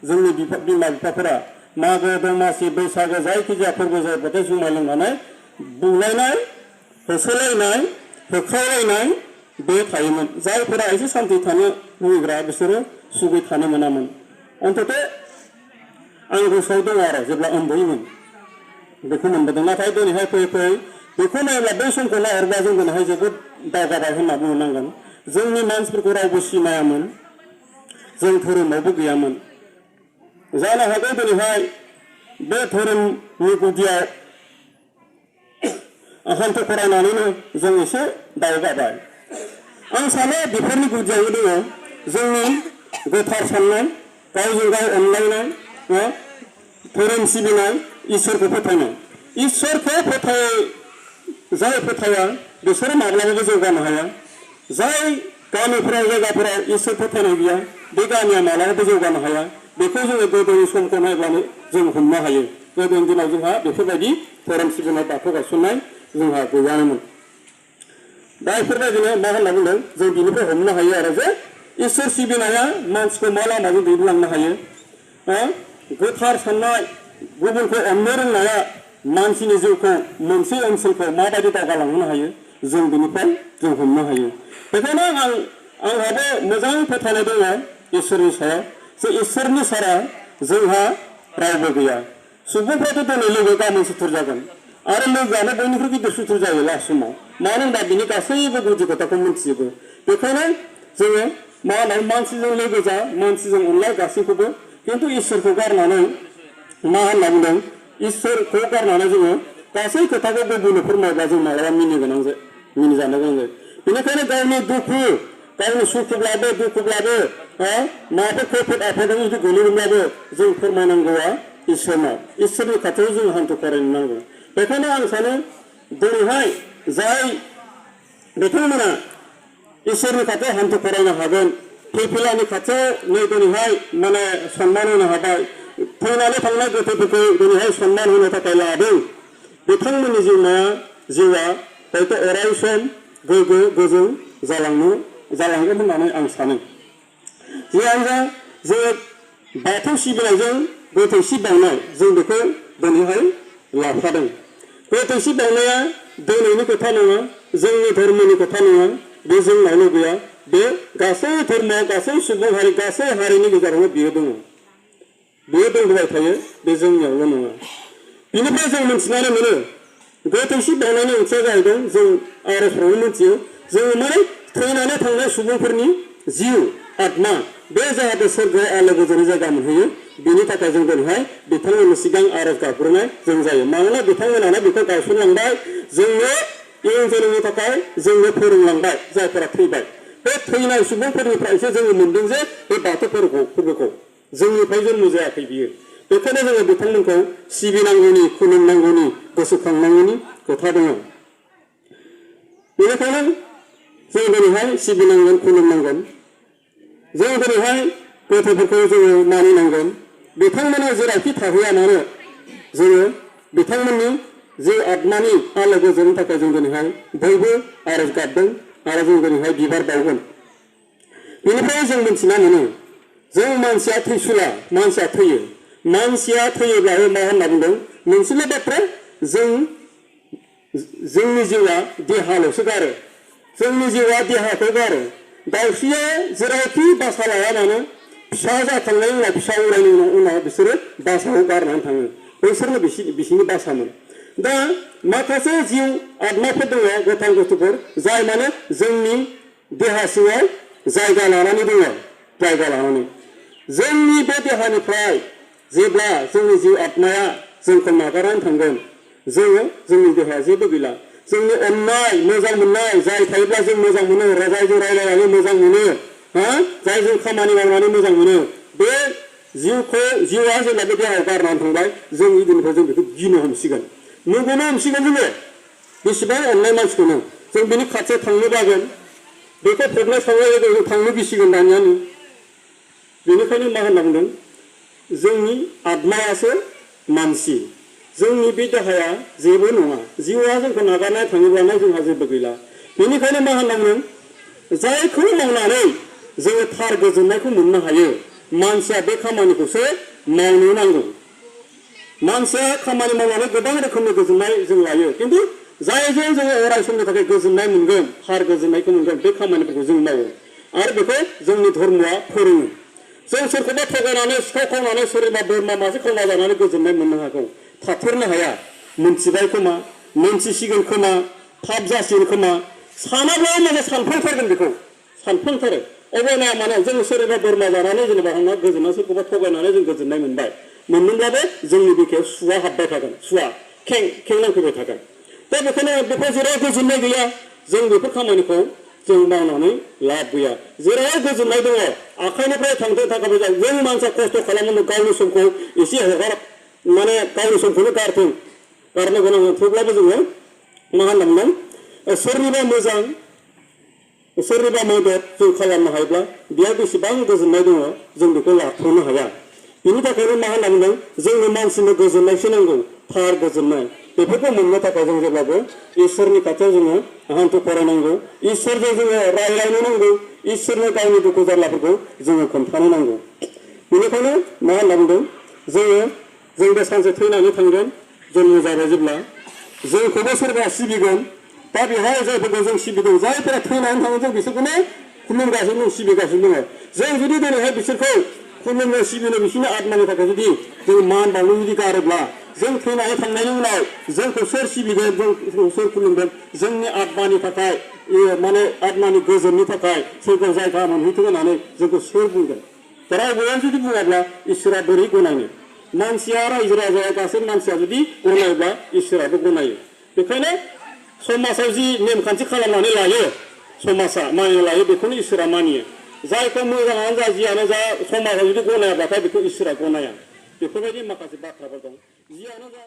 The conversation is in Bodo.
जोंनि बिमा बिफाफोरा मागो दमासि बैसागो जायखिजाया फोरबो जायोबाथाय जुमाय लोंनानै बुलायनाय होसोलायनाय होख्रावलायनाय बे थायोमोन जायफोरा एसे सान्थि थानो लुबैग्रा बिसोरो सुखै थानो मोनामोन अन्तत आं गोसोआव दङ आरो जेब्ला उन्दैमोन बेखौ मोनबोदों नाथाय दिनैहाय फैयै फैयै बेखौ नायोब्ला बै समखौ नाहरब्ला जों दिनैहाय जोबोद दावगाबाय होनना बुंनांगोन जोंनि मानसिफोरखौ रावबो सिनायामोन जों धोरोमावबो गैयामोन जानो हागौ दिनैहाय बे धोरोमनि गुदियाव हान्थु फरायनानैनो जों एसे दावगाबाय आं सानो बेफोरनि गुदियाव दङ जोंनि गोथार साननाय गावजों गाव अनलायनाय धोरोम सिबिनाय इसोरखौ फोथायनाय इसोरखौ जाय फोथाया बिसोरो माब्लाबाबो जौगानो हाया जाय गामिफोराव जायगाफोराव इसोर फोथायनाय गैया बे गामिया माब्लाबाबो जौगानो हाया बेखौ जोङो गोदोनि समखौ नायब्लानो जों हमनो हायो गोदोनि दिनाव जोंहा बेफोरबायदि धोरोम सिबिनाय बाथौ गायसननाय जोंहा गैयामोन दा बेफोरबायदिनो मा होनना बुंदों जों बिनिफ्राय हमनो हायो आरो जे इसोर सिबिनाया मानसिखौ मा लामाजों दैदेनलांनो हायो गोथार साननाय गुबुनखौ अननो रोंनाया मानसिनि जिउखौ मोनसे ओनसोलखौ माबायदि दावगालांहोनो हायो जों बिनिफ्राय जों हमनो हायो बेखायनो आंहाबो मोजां फोथायनाय दङ इसोरनि सायाव जे इसोरनि सारा जोंहा रावबो गैया सुबुंफ्राथ' दिनै लोगो गाबोन सुथुर जागोन आरो लोगोआनो बयनिख्रुइ गिदिर सुथुर जायो लास्ट समाव मानो होनबा बिनि गासैबो गुदि खोथाखौ मिथिजोबो बेखायनो जोङो मा होनो मानसिजों लोगो जा मानसिजों अनलाय गासैखौबो खिन्थु इसोरखौ गारनानै मा होनना बुंदों इसोरखौ गारनानै जोङो गासै खोथाखौ गुबुननो फोरमायब्ला जों माब्लाबा मिनिजानो गोनां जायो बेनिखायनो गावनि दुखु गावनि दुखुब्लाबो माबाफोर खैफोद आफोदाव जुदि गोलैदोंब्लाबो जों फोरमायनांगौआ इसोरनि खाथियाव जों हान्थु खरायनो नांगौ बेखायनो आं सानो दिनैहाय जाय बिथांमोना इसोरनि खाथियाव हान्थु खरायनो हागोन फैफिलानि खाथियाव नै दिनैहाय माने सन्मान होनो हाबाय थैनानै थांनाय गथ'फोरखौ दिनैहाय सन्मान होनो थाखाय लादों बिथांमोननि जिउआ हयथ' अराय सम गोग्गो गोजौ जालांगोन होननानै आं सानो जियानो जा जों बाथौ सिबिनायजों गोथैसि बावनाय जों बेखौ दिनैहाय लाफादों गोथैसि बावनाया दिनैनि खोथा नङा जोंनि धर्मनि खोथा नङा बे जोंनावल' गैया बे गासै धर्म गासै सुबुं हारि गासै हारिनि गेजेरावनो बियो दङ बेयो दंबाय थायो बे जोंनियावल' नङा बिनिफ्राय जों मिथिनानै मोनो गोथैसि बावनायनि ओंथिया जाहैदों जों आर'जफ्रावनो मिथियो जोङो माने थैनानै थांनाय सुबुंफोरनि जिउ आत्मा बे जाहाथे सोरगोआव आलो गोजोनै जायगा मोनहैयो बेनि थाखाय जों दिनैहाय बिथांमोननि सिगां आर'ज गाबग्रोनाय जों जायो मानोना बिथांमोनानो बेखौ गायसनलांबाय जोंनो इयुन जोलैनि थाखाय जोंनो फोरोंलांबाय जायफोरा थैबाय बे थैनाय सुबुंफोरनिफ्रायसो जोङो मोनदों जे बे बाथौ फोरबोखौ जोंनिफ्राय जन्म जायाखै बियो बेखायनो जोङो बिथांमोनखौ सिबिनांगौनि खुलुमनांगौनि गोसोखांनांगौनि खोथा दङ बेनिखायनो जों दिनैहाय सिबिनांगोन खुलुमनांगोन जों दिनैहाय गथ'फोरखौ जोङो मानिनांगोन बिथांमोना जेरावखि थाहैया मानो जोङो बिथांमोननि जिउ आत्मानि आलो गोजोननि थाखाय जों दिनैहाय बयबो आर'ज गाबदों आरो जों दिनैहाय बिबार बावगोन बेनिफ्राय जों मिथिना मोनो जों मानसिया थैसुला मानसिया थैयो मानसिया थैयोब्लाबो मा होनना बुंदों मोनसेल' बाथ्रा जोंनि जिउआ देहाल'सो गारो जोंनि जिउआ देहाखौ गारो दाउस्रिया जेरावखि बासा लाया मानो फिसा जाखांनायनि उनाव फिसा उरायनि उनाव बिसोरो बासाखौ गारनानै थाङो बैसोरनो बिसिनि बासामोन दा माखासे जिउ आत्माफोर दङ गोथां गथ'फोर जाय माने जोंनि देहा सिङाव जायगा लानानै दङ जायगा लानानै जोंनि बे देहानिफ्राय जेब्ला जोंनि जिउ आत्माया जोंखौ नागारनानै थांगोन जोंनि देहाया जेबो गैला जोंनि अननाय मोजां मोननाय जाय थायोब्ला जों मोजां मोनो जायजों रायलायनानै मोजां मोनो जायजों खामानि मावनानै मोजां मोनो बे जिउआ जेब्ला बे देहायाव गारनानै थांबाय जों इदिननिफ्राय जों बेखौ गिनो हमसिगोन नुगोनो हमसिगोन जोङो बेसेबां अननाय मानसिखौनो जों बिनि खाथियाव थांनो बागोन बेखौ फबनाय सावनाय जों थांनो गिसिगोन दानियानो बेनिखायनो मा होनना बुंदों जोंनि आत्मायासो मानसि जोंनि बे देहाया जेबो नङा जिउआ जोंखौ नागारनाय थाङोब्लानो जोंहा जेबो गैला बेनिखायनो मा होनना बुंदों जायखौ मावनानै जोङो थार गोजोननायखौ मोननो हायो मानसिया बे खामानिखौसो मावनो नांगौ मानसिया खामानि मावनानै गोबां रोखोमनि गोजोननाय जों लायो खिन्थु जायजों जोङो अराय समनि थाखाय गोजोननाय मोनगोन थार गोजोननायखौ मोनगोन बे खामानिफोरखौ जों मावो आरो बेखौ जोंनि धर्मआ फोरोङो जों सोरखौबा थगायनानै सिखाव खावनानै सोरबा बोरमा मासे खावना जानानै गोजोननाय मोननो हागौ थाथेरनो हाया मोनथिबाय खोमा मोनथिसिगोन खोमा थाब जासिगोन खोमा सानाब्ला माने सानफ्लांथारगोन बेखौ सानफ्लांथारो अब्लाना माने जों सोरबा बोरमा जानानै जेनेबा हमना गोजोनना सोरखौबा थगायनानै जों गोजोननाय मोनदोंब्लाबो जोंनि बिखायाव सुवा हाबबाय थागोन सुवा खें नांफैबाय थागोन दा बेखायनो बेफोर जेराव गोजोननाय गैया जों बेफोर खामानिखौ जों मावनानै लाब गैया जेराव गोजोननाय दङ आखाइनिफ्राय थांदों थाखा फैसा जों मानसिया खस्थ' खालामनो गावनि समखौ एसे हगार माने गावनि समखौनो गारनो गोनां थेवब्लाबो जोङो मा होननांगोन सोरनिबा मोजां सोरनिबा मदद जों खालामनो हायोब्ला बेयाव बेसेबां गोजोननाय दङ जों बेखौ लाथ'नो हाया बिनि थाखायनो मा होननांगोन जोंनो मानसिनो गोजोननायसो नांगौ थार गोजोननाय बेफोरखौ मोननो थाखाय जों जेब्लाबो इसोरनि खाथियाव जोङो हान्थु फरायनांगौ इसोरजों जोङो रायज्लायनो नांगौ इसोरनो गावनि दुखु जारलाफोरखौ जोङो खोन्थानो नांगौ बेनिखायनो मा होनना बुंदों जों बे सानसे थैनानै थांगोन जन्म जाबाय जेब्ला जोंखौबो सोरबा सिबिगोन दा बेहाय जायफोरखौ जों सिबिदों जायफोरा थैनानै थाङो जों बिसोरखौनो खुलुमगासिनो दं सिबिगासिनो दङ जों जुदि दिनैहाय बिसोरखौ खुलुमनो सिबिनो बिसोरनि आत्मानि थाखाय जुदि जों मान बावनो जुदि गारोब्ला जों थैनानै थांनायनि उनाव जोंखौ सोर सिबिगोन जोंखौ सोर खुलुमगोन जोंनि आत्मानि थाखाय माने आत्मानि गोजोननि थाखाय सोरखौ जायगा मोनहैथों होननानै जोंखौ सोर बुंगोन रावबो जुदि बुङाब्ला इसोरा बोरै गनायनो मानसिया रायजो राजाया गासै मानसिया जुदि गनायोब्ला इसोराबो गनायो बेखायनो समाजाव जि नेमखान्थि खालामनानै लायो समाजा मानिना लायो बेखौनो इसोरा मानियो जायखौ मोजाङानो जा जियानो जा समाजाव जुदि गनायाब्लाथाय बेखौ इसोरा गनाया बेफोरबायदि माखासे बाथ्राफोर दं जियानो जा